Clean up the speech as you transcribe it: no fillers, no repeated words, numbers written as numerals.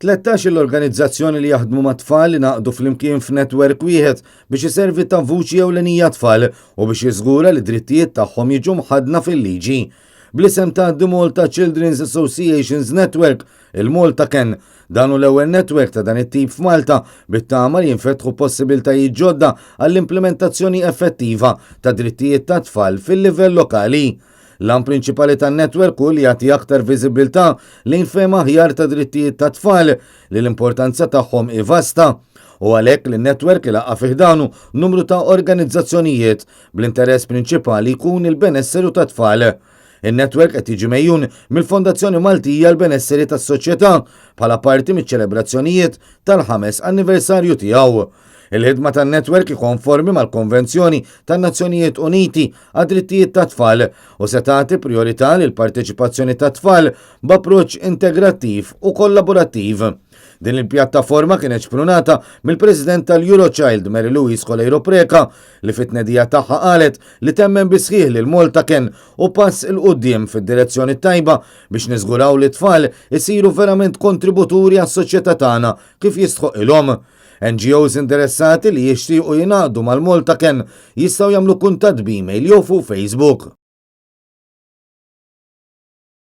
13-il organizzazzjoni li jaħdmu mat-tfal ingħaqdu flimkien f'netwerk wieħed biex iservi ta' vuċi ewlenija għat-tfal u biex jiżgura li d-drittijiet tagħhom jiġu mħaddna fil-liġi. Bl-isem ta' The Malta Children's Associations Network, il-Malta Can, dan hu l-ewwel netwerk ta' dan it-tip f'Malta bit-tama li jinfetħu possibiltajiet ġodda għall-implimentazzjoni effettiva ta' drittijiet tat-tfal fil-livell lokali. L-għan prinċipali tan-netwerk hu li jagħti aktar viżibbiltà lejn fehma aħjar ta' drittijiet tat-tfal li l-importanza tagħhom hi vasta. U għalhekk li n-netwerk ilaqqa' fi ħdanu numru ta' organizzazzjonijiet bl-interess prinċipali jkun il-benesseru tat-tfal. In-netwerk qed jiġi megħjun mill-Fondazzjoni Maltija għall-Benesseri tas-Soċjetà bħala parti miċ-ċelebrazzjonijiet tal-ħames anniversarju tiegħu. Il-ħidma tan-netwerk hi konformi mal-Konvenzjoni tan-Nazzjonijiet Uniti għad-Drittijiet tat-Tfal u se tagħti prijorità lill-parteċipazzjoni tat-tfal b'approċċ integrattiv u kollaborattiv. Din il-pjattaforma kienet xprunata mill-President tal-Eurochild Mary Louise Coleiro Preca li fit-tnedija tagħha qalet li temmen bis-sħiħ li l-Malta Can hu pass 'il quddiem fid-direzzjoni t-tajba biex niżguraw li t-tfal isiru verament kontributuri għas-soċjetà tagħna kif jistħoqqilhom. NGOs interessati li jixtiequ jingħaqdu mal-Malta Can jistgħu jagħmlu kuntatt b'email jew fuq Facebook.